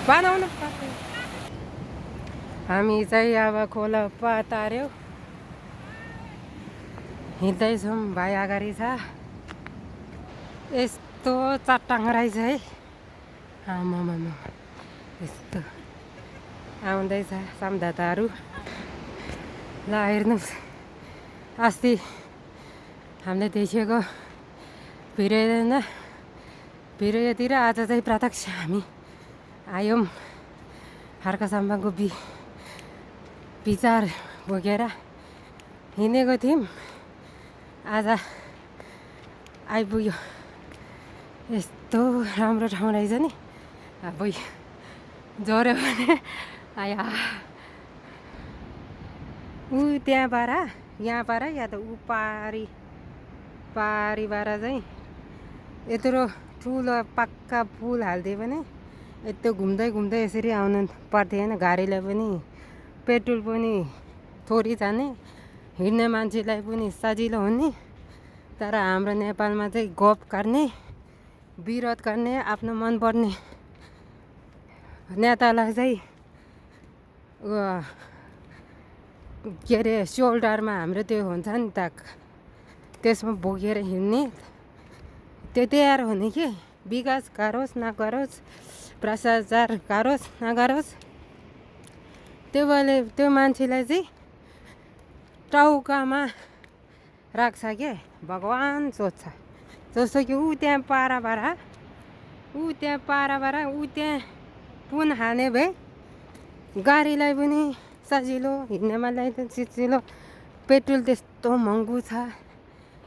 बनाउनु पर्छ। हामी चाहिँ अब खोला पातार्यो हिँड्दैछौँ। भाइ अगाडि छ। यस्तो चट्टाङ रहेछ है। आमामा यस्तो आउँदैछ सम्झौताहरू। ल हेर्नुहोस्, अस्ति हामीले देखेको भिडियोतिर आज चाहिँ प्रत्यक्ष हामी आयौँ। हार्कासम्मको विचार बोकेर हिँडेको थियौँ। आज आइपुग्यो। यस्तो राम्रो ठाउँ रहेछ नि। अब जोऱ्यो भने आया ऊ त्यहाँ पारा यहाँ पारा या त ऊ पारीबाट चाहिँ यत्रो ठुलो पक्का पुल हालिदियो भने यस्तो घुम्दै घुम्दै यसरी आउनु पर्थेन। गाडीलाई पनि पेट्रोल पनि थोरै जाने, हिँड्ने मान्छेलाई पनि सजिलो हुने। तर हाम्रो नेपालमा चाहिँ गफ गर्ने, विरोध गर्ने, आफ्नो मनपर्ने नेतालाई चाहिँ के अरे सोल्डरमा हाम्रो त्यो हुन्छ नि त, त्यसमा बोकेर हिँड्ने। त्यो तयार हुने कि विकास गरोस् नगरोस्, भ्रष्टाचार गरोस् नगरोस्, त्यो मान्छेलाई चाहिँ टाउकामा राख्छ के भगवान् सोध्छ। जस्तो कि ऊ त्यहाँ पाराबाट ऊ त्यहाँ पुन हाने भए गाडीलाई पनि सजिलो, हिँड्नेमालाई त सजिलो। पेट्रोल त्यस्तो महँगो छ,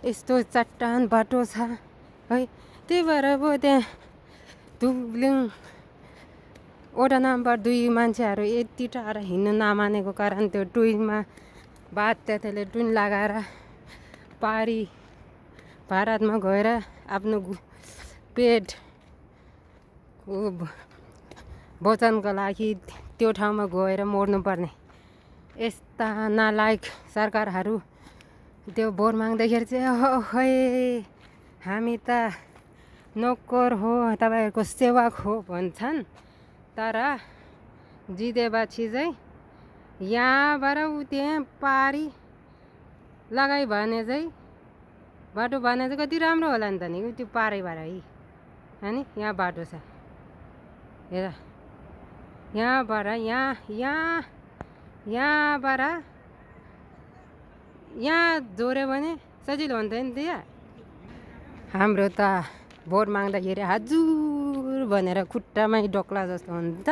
यस्तो चट्टान बाटो छ है। त्यही भएर पो त्यहाँ धुब्लिङ वडा नम्बर 2 मान्छेहरू यति टाढा हिँड्नु नमानेको कारण त्यो ट्विनमा त्यसले ट्विन लगाएर भारतमा गएर आफ्नो पेट वचनको लागि त्यो ठाउँमा गएर मर्नुपर्ने यस्ता नालायक सरकारहरू त्यो भोट माग्दाखेरि चाहिँ खै हामी त नोकर हो, तपाईँहरूको सेवक हो भन्छन्। तर जितेपछि चाहिँ यहाँबाट ऊ त्यहाँ पारी लगाइ भने चाहिँ बाटो भने चाहिँ कति राम्रो होला नि त नि। त्यो पारैबाट है अनि यहाँ बाटो छ हेर, यहाँबाट यहाँ जोड्यो भने सजिलो हुन्थ्यो नि त्यहाँ। हाम्रो त भोट माग्दाखेरि हजुर भनेर खुट्टामै डोक्ला जस्तो हुन्छ।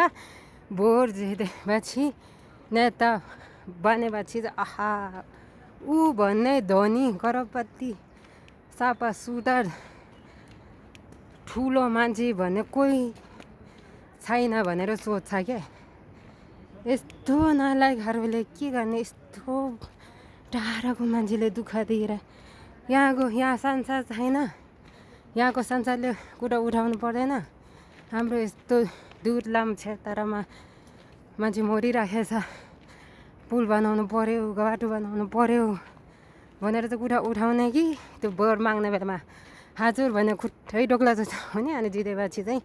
भोट जितेपछि नेता बनेपछि चाहिँ आहा ऊ भन्ने धनी करोडपति सापा सुधार ठुलो मान्छे भन्ने कोही छैन भनेर सोध्छ क्या। यस्तो नालायकहरूले के गर्ने, यस्तो टाढाको मान्छेले दुःख दिएर यहाँ संसार छैन, यहाँको संसारले कुरा उठाउनु पर्दैन। हाम्रो यस्तो दुर्लभ क्षेत्रमा मान्छे मरिराखेछ, पुल बनाउनु पर्यो, बाटो बनाउनु पर्यो भनेर चाहिँ कुरा उठाउने कि त्यो भोट माग्ने बेलामा हजुर भने खुट्टै डोक्ला जस्तो हुने। अनि जितेपछि चाहिँ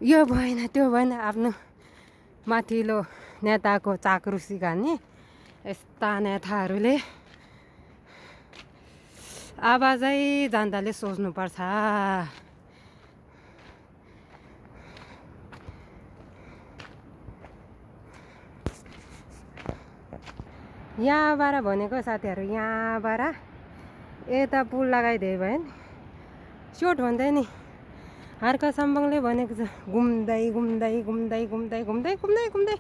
यो भएन त्यो भएन आफ्नो माथिल्लो नेताको चाक्रुसी गर्ने यस्ता नेताहरूले अब चाहिँ जनताले सोच्नुपर्छ। यहाँबाट भनेको साथीहरू, यहाँबाट यता पुल लगाइदियो भने सोट भन्दै नि हार्कासम्मले भनेको छ घुम्दै घुम्दै घुम्दै घुम्दै घुम्दै घुम्दै घुम्दै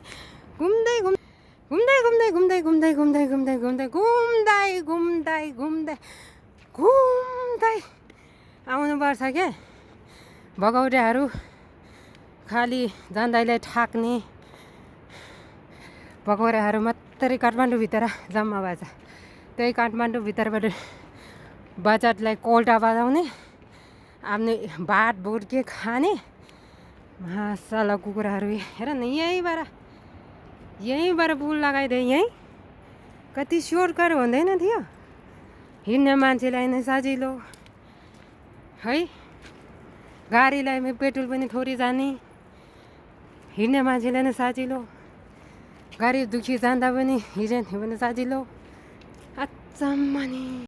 घुम्दै घुम्दै घुम्दै घुम्दै घुम्दै घुम्दै घुम्दै घुम्दै घुम्दै घुम्दै घुम्दै घुम्दै आउनुपर्छ क्या। भगौटेहरू खालि जनतालाई ठाक्ने भगौटेहरू मात्रै काठमाडौँभित्र जम्मा भएछ। त्यही काठमाडौँभित्रबाट बजेटलाई कोल्टा बजाउने, आफ्नो भात भुड्के खाने मासला कुकुराहरू। हेर न यहीँबाट पुल लगाइदिए यहीँ कति सोर्टकट हुँदैन थियो। हिँड्ने मान्छेलाई नै सजिलो है, गाडीलाई पेट्रोल पनि थोरै जाने हिँड्ने मान्छेलाई नै सजिलो, गरिब दुखी जान्दा पनि हिँड्यो भने सजिलो। अचम्म नि।